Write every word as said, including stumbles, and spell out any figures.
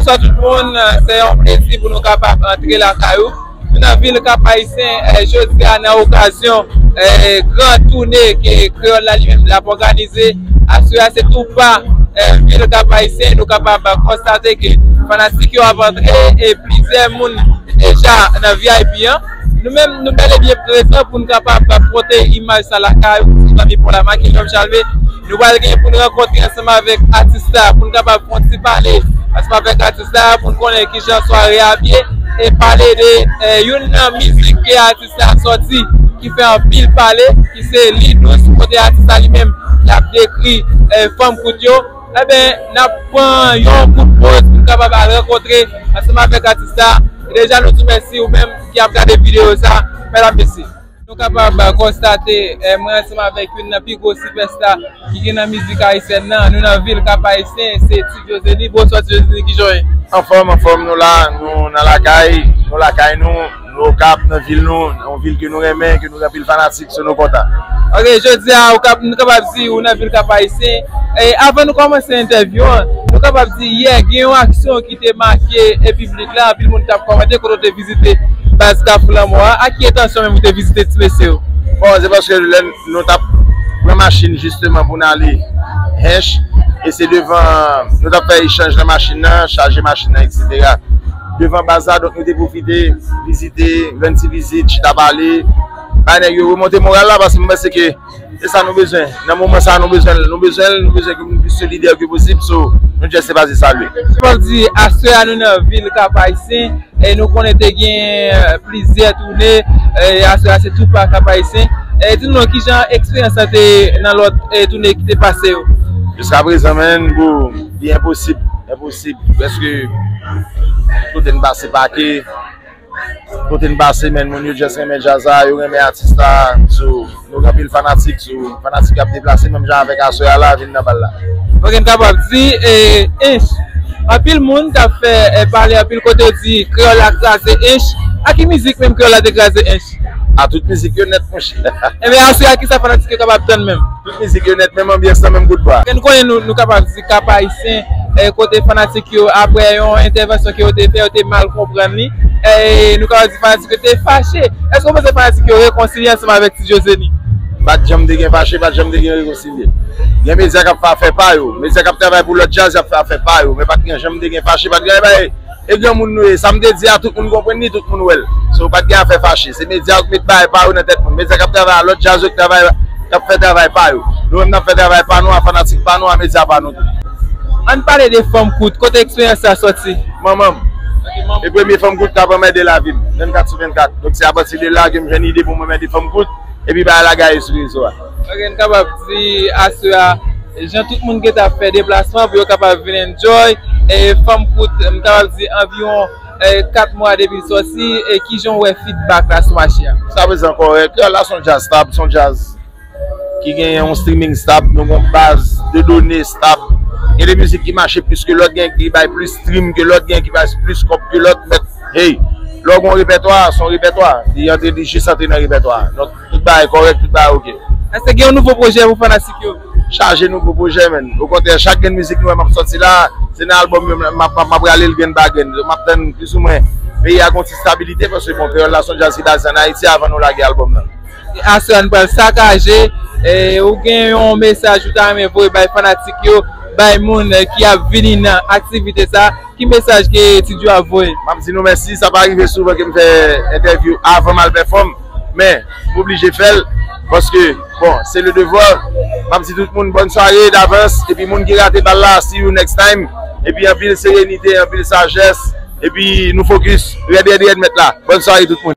Bonswa tout moun, se yon plezi pou nou kapab antre lakay ou. Nou nan vil Kap Ayisyen, eh, jodi a nan okazyon, eh, gran toune ke Kreyòl la li menm l ap òganize. Aswè a se tou pa, eh, vil Kap Ayisyen, nou kapab konstate ke fanatik yo ap antre e plizyè moun deja nan V I P an. Nou menm, nou bèl e byen prezan pou n kapab pote imaj sa lakay ou, zanmi Pon Lama ki Jòm Chalve. Nou pral gen pou n rankontre ansanm avèk atis la, pou n kapab fè yon ti pale ansanm avèk atis la, pou n konnen kijan sware a ap ye, e pale de, eh, youn nan mizik ke atis la sòti, ki fè anpil pale, ki se Li Dous, kote atis la li menm, l ap dekri, eh, fanm kout yo. Eben, n ap pran yon kout poz pou n kapab al rankontre ansanm avèk atis la. E deja, nou di mèsi ou menm ki ap gade videyo sa, medam, mesye. Nou kapab konstate, eh, mwen ansanm avèk youn nan pi gwo sipèsta ki gen nan mizik ayisyèn nan. Nou nan vil Kap Ayisyen, se Ti Jozeni. Bonswa, Ti Jozeni, kijan w ye? Anfòm, anfòm, nou la, nou nan lakay, nou lakay nou, nou Okap, nan vil nou, yon vil ke nou renmen, ke nou gen anpil fanatik, so nou kontan. Ok, jodi a, ou kap-, nou kapab di ou nan vil Kap Ayisyen. E avan nou kòmanse entèvyou an, nou kapab di yè, gen yon aksyon ki te make, e, piblik la, anpil moun t ap kòmante kote w te vizite baz Kafou Lanmò a. Ak ki entansyon menm ou te vizite ti mesye yo? Bon, se paske lè n-, nou t ap pran machin jisteman pou n ale Hench, e se devan, nou t ap fè echanj nan machin nan, chaje machin nan, etsetera. Devan baz la, donk nou te pwofite vizite, rann ti vizit, chita pale, bay nèg yo remonte moral la, paske m panse ke se sa nou bezwen. Nan moman sa a, nou bezwen l, nou bezwen l, nou bezwen ke moun plis solidè ke posib. So, nou just se pase salye. Sa vle di, aswè a nou nan vil Kap Ayisyen, e nou konnen te gen, eh, plizyè toune, e aswè a se tou pa Kap Ayisyen. E di nou non, kijan eksperyans lan te nan lòt, eh, toune ki te pase yo? Jiska prezan, menn, bro, li enposib, enposib. Prèske kote n pase pake, kote n pase, menn, moun yo just renmen djaz la, yo renmen atis la. So, nou gen anpil fanatik, so, fanatik yo ap deplase menm jan avèk aswè a la, vin nan bal la. Ok, n kapab di, e, Ench. Anpil moun t ap fè, e, pale anpil kote yo di Kreyòl la kraze Ench. Ak ki mizik menm Kreyòl la te kraze Ench? A tout mizik yo nèt, monchè. Ebyen, aswè a, kisa fanatik yo kapab tann menm? Tout mizik yo nèt, menm anbyans lan, menm kout ba. Ok, nou konnen nou, nou kapab di Kap Ayisyen, e, kote fanatik yo, apre yon entèvansyon ke yo te fè, yo te mal konprann li. E, nou kapab di fanatik yo te fache. Èske w panse fanatik yo rekonsilye ansanm avèk Ti Jozeni? Pa t janm te gen fache, pa t janm te gen rekonsilye. Gen medya k ap fè afè pa yo, medya k ap travay pou lòt djaz, y ap fè afè pa yo, men pa t gen janm te gen fache, pa t gen anyen. E granmoun nou ye, sa m te di a, tout moun konprann li, tout moun wè l. So, pa t gen afè fache. Se medya yo k met bagay pa yo nan tèt moun. Medya k ap travay a lòt djaz yo k travay, k ap fè travay pa yo. Nou menm n ap fè travay pa nou, a fanatik pa nou, a medya pa nou tou. Ann pale de Fanm Kout, kote eksperyans sa sòti? Manman m. E premye Fanm Kout k ap anmède lavi m, vennkat sou vennkat. Donk, se apati de la ke m jwenn ide pou m anmède Fanm Kout. Epi bagay la gaye sou rezo a. Ok, n kapab di aswè a, jan tout moun gentan ap fè deplasman pou yo kapab vin enjoy, e Fanm Kout, m kapab di anviwon, e, kat mwa depi l sòti, e kijan w wè feedback la sou mache a? Jiska prezan kòrèk. Kreyòl la se yon djaz stab, se yon djaz ki gen yon streaming stab, nou gen yon baz de done stab. Gen de mizik ki mache plis ke lòt, gen ki bay plis stream ke lòt, gen ki bay plis kòb ke lòt, but, hey, lè w gen yon repètwa, se yon repètwa. Li antre, li jis antre nan repètwa. Donk, tout bagay kòrèk, tout bagay oke. Èske gen yon nouvo pwojè pou fanatik yo? Chaje nouvo pwojè, menn. Okontrè, chak grenn mizik nou wè m ap sòti la, se nan albòm yo m ap, m ap, m ap rale l grenn pa grenn. M ap tann plizoumwen peyi a gen yon ti stabilite, paske, bon, Kreyòl la se yon djaz ki baze ann Ayiti avan nou lage albòm nan. Aswè a n pral sakaje, e ou gen yon mesaj ou ta renmen voye bay fanatik yo, bay moun, e, ki ap vini nan aktivite sa, ki mesaj ke Ti Djo ap voye? M ap di nou mèsi, sa pa rive souvan ke m fè entèvyou avan m al pèfòm, men m oblije fè l, paske, bon, se le devwa. M ap di tout moun bòn sware davans, epi moun ki rate bal la, see you next time, epi anpil serenite, anpil sajès, epi nou fokis, rèd, rèd, rèd, mèt la. Bòn sware tout moun.